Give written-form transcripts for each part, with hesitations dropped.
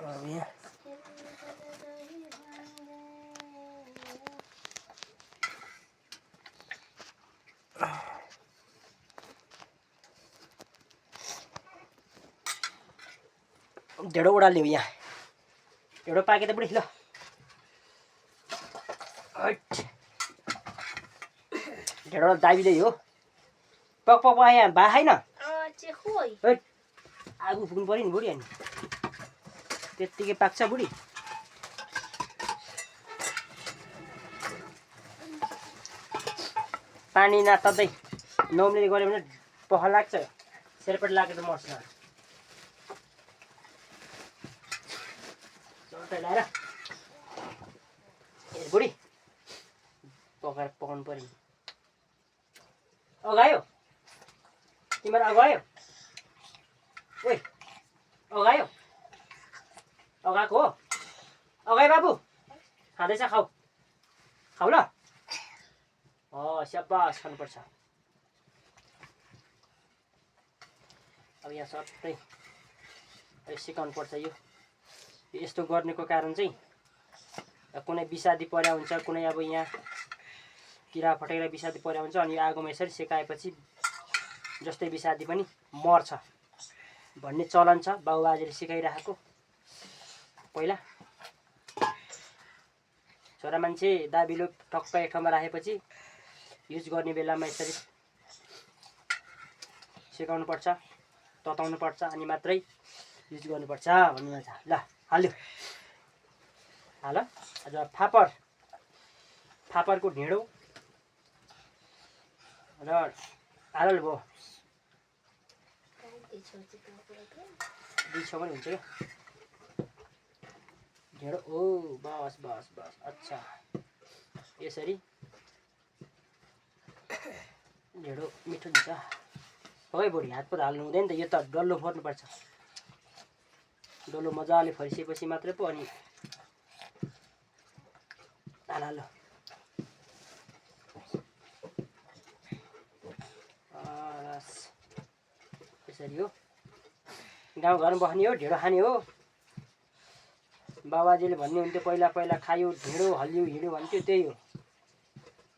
यहाँ ढेँडो उडाल्यो यहाँ ढेँडो पाके त बुढी ल ढेँडो दाबिँदै हो पक पक यहाँ भा छैन आगो फुक्नु पऱ्यो नि बुढी अनि त्यत्तिकै पाक्छ बुढी पानी नताप्दै 9 मिनेट गऱ्यो भने पख लाग्छ सेरपेट लागेर मर्छ लाएर ए बुढी पकाएर पकाउनु पर्यो अगायो तिमीहरू अगायो ओइ अगायो अगाएको हो अगायो बाबु खाँदैछ खाऊ खाऊ ल स्याबास खानुपर्छ अब यहाँ सबै सिकाउनु पर्छ यो यस्तो गर्नेको कारण चाहिँ कुनै विषादी पर्या हुन्छ कुनै अब यहाँ किरा फटेर विषादी पर्या हुन्छ अनि आगोमा यसरी सेकाएपछि जस्तै विषादी पनि मर्छ भन्ने चलन छ बाबुबाजेले सिकाइराखेको पहिला छोरा मान्छे दाबिलो टक्क एक ठाउँमा राखेपछि युज गर्ने बेलामा यसरी सिकाउनु पर्छ तताउनु पर्छ अनि मात्रै युज गर्नुपर्छ भन्नु छ ल हाल्यो हाल अझ फापरको ढिँडो र हालल भयो 2 छेउ पनि हुन्छ क्या ढिँडो ओ बस बस बस अच्छा यसरी ढिँडो मिठो हुन्छ है बुढी हात पो हाल्नु हुँदैन त यो त डल्लो फोर्नुपर्छ डल्लो मजाले फर्सिएपछि मात्रै पो अनि हाल यसरी हो गाउँघरमा बस्ने हो ढिँडो खाने हो बाबाजीले भन्ने हुन्थ्यो पहिला पहिला खायो ढिँडो हल्लियो हिँड्यो भन्थ्यो त्यही हो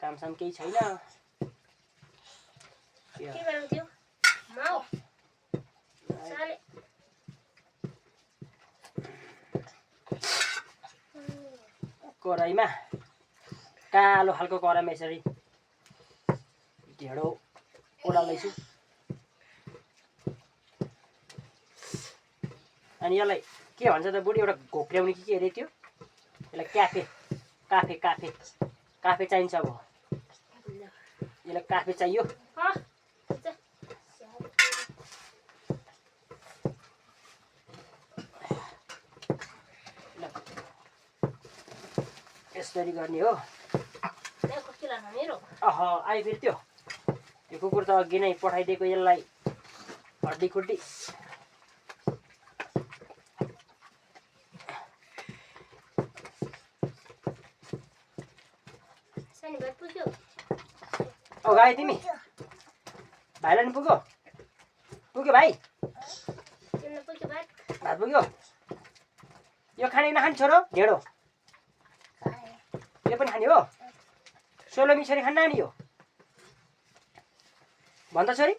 कामसाम केही छैन कराईमा कालो खालको कराईमा यसरी ढिँडो उडाल्दैछु अनि यसलाई के भन्छ त बुढी एउटा घोक्र्याउने कि के अरे त्यो यसलाई काफे काफे चाहिन्छ अब यसलाई काफे चाहियो यसरी गर्ने हो आयो फेरि त्यो कुकुर त अघि नै पठाइदिएको यसलाई हड्डी खुड्डी गाई तिमी भाइलाई नि पुग्यो भाइ भात पुग्यो यो खाने नखाने छोरो ढेँडो यो पनि खाने हो सोलो मिसरी खान नानी हो भन्छ छोरी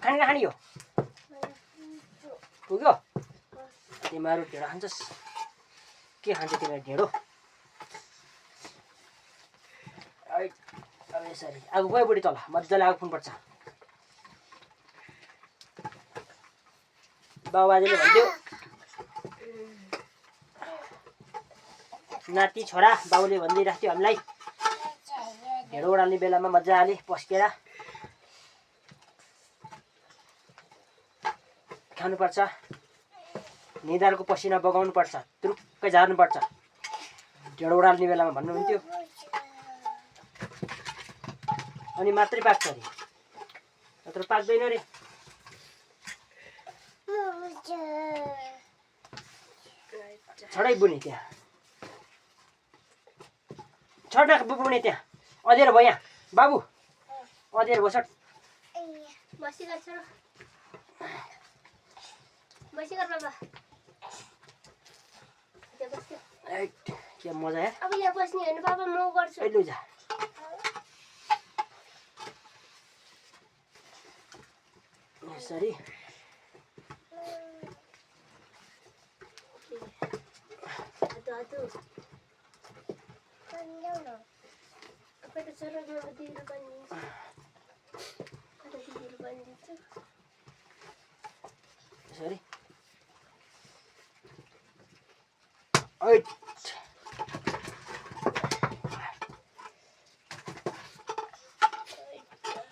खाने नखाने हो पुग्यो तिमीहरू ढेँडो खान्छस् के खान्छ तिमीहरू ढेँडो अब यसरी आगो गयो बुढी तल मजाले आगो फुन्नुपर्छ बाबुबाजेले भन्थ्यो नाति छोरा बाबुले भनिदिइरहेको थियो हामीलाई ढेँडो उडाल्ने बेलामा मजाले पस्केर खानुपर्छ निधारको पसिना बगाउनुपर्छ तुरुक्कै झार्नुपर्छ ढेँडो उडाल्ने बेलामा भन्नुहुन्थ्यो अनि मात्रै पाक्छ अरे नत्र पाक्दैन रे छडै बुने त्यहाँ छड्न बुने त्यहाँ अँधेर भयो यहाँ बाबु अँधेर भयो छट के मजा आयो अब यहाँ बस्ने होइन बाबा म गर्छु लु जा यसरी यसरी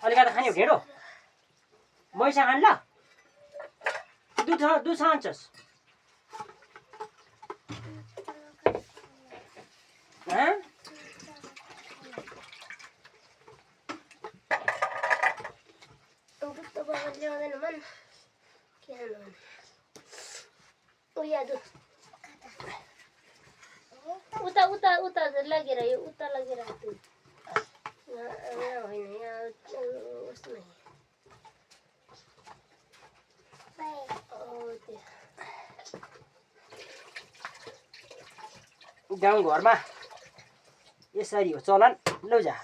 अलिकति खाने हो ढेँडो मैसा खान ल दुध खान्छस् ल्याउँदैन मन के उता उता उता लगेर यो उता लगेर होइन यहाँ उसमा गाउँघरमा यसरी हो चलन लौ जा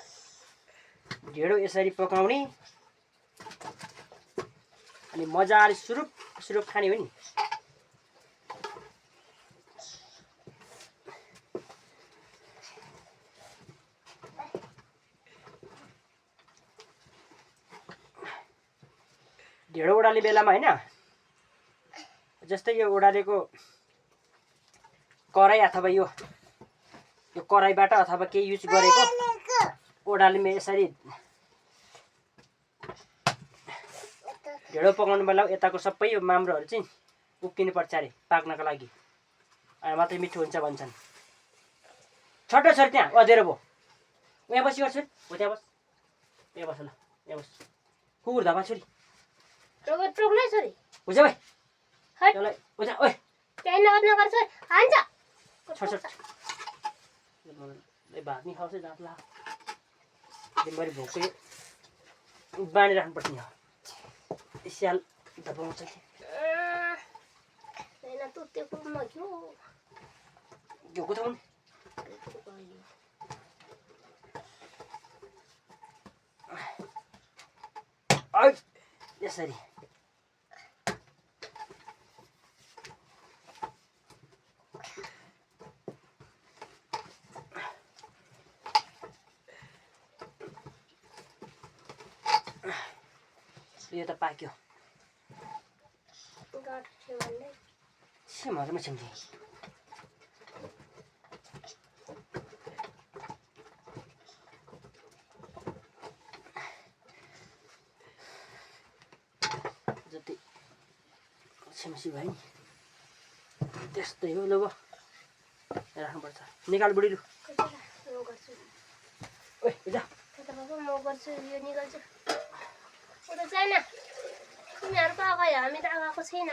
ढेँडो यसरी पकाउने अनि मजाले सुरुप सुरुप खाने हो नि ढेँडो ओडाल्ने बेलामा होइन जस्तै यो ओडालेको कराई अथवा यो कराईबाट अथवा केही युज गरेको ओडालेमा यसरी ढेँडो पकाउनु बेला यताको सबै यो माम्रोहरू चाहिँ उक्किनु पर्छ अरे पाक्नको लागि अनि मात्रै मिठो हुन्छ भन्छन् छोटो छोरी त्यहाँ अँधेरो भयो यहाँ बसी गर्छु हो त्यहाँ बस यहाँ बस ल यहाँ बस कुकुर धमा छोरी छोरी हुन्छ भाइ त्यसलाई हुन्छ ओइ त्यही नगर्छ खान्छ छोड छोड भात नि खाउँछ जाँच ला दिनभरि भोकै बाँडिराख्नुपर्छ नि स्याल धपाउँछ कि यो कुदाउनु यसरी यो त पाक्यो सेमहरूमा छिम्थे जति छिमसी भयो नि त्यस्तै हो ल राख्नुपर्छ निकाल बुढी लु ओइ जा म गर्छु यो निकाल्छु उता छैन तिमीहरूको अगाडि हामी त आएको छैन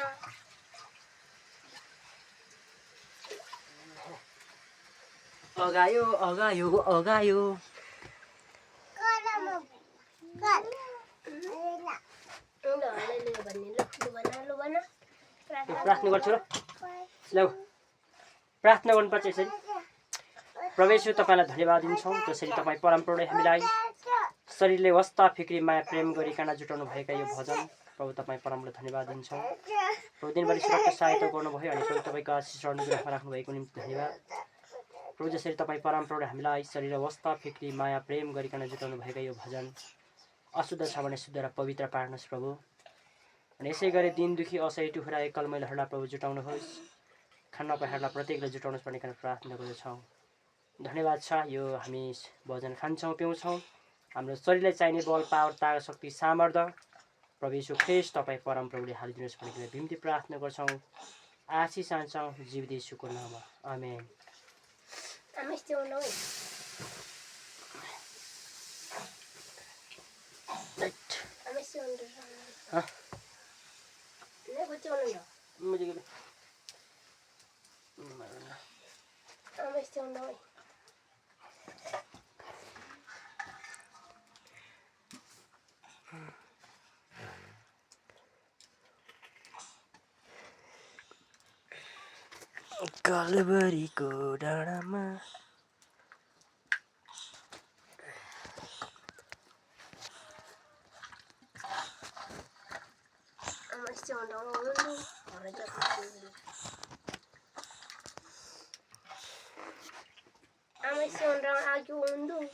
अगायो अगायो अगायो प्रार्थना गर्छु र ल प्रार्थना गर्नुपर्छ यसरी प्रभु तपाईँलाई धन्यवाद दिन्छौँ जसरी तपाईँ परमप्रभुले हामीलाई शरीरले वस्ता फिक्री माया प्रेम गरिकन जुटाउनु भएका यो भजन प्रभु तपाईँ परमले धन्यवाद दिन्छौँ प्रभु दिनभरि सुरक्षा सहायता गर्नुभयो अनि प्रभु तपाईँको आशिष र अनुग्रहमा राख्नुभएको निम्ति धन्यवाद प्रभु जसरी तपाईँ परमप्रभुले हामीलाई शरीर वस्ता फिक्री माया प्रेम गरिकन जुटाउनु भएका यो भजन अशुद्ध छ भने शुद्ध र पवित्र पार्नुहोस् प्रभु अनि यसै गरी दिन दुखी असह्य टुक्रा एकल महिलाहरूलाई प्रभु जुटाउनुहोस् खान नपाएहरूलाई प्रत्येकलाई जुटाउनुहोस् भनिकन प्रार्थना गर्दछौँ धन्यवाद छ यो हामी भजन खान्छौँ पिउँछौँ हाम्रो शरीरलाई चाहिने बल पावर तागत शक्ति सामर्थ्य प्रभु यीशु ख्रीष्ट तपाईँ परमप्रभुले हालिदिनुहोस् भनिकन बिन्ती प्रार्थना गर्छौँ आशिष चाहन्छौँ जीवित यीशुको नाममा आमेन कालबरीको डाँडामा Ama isi orang lagi undu.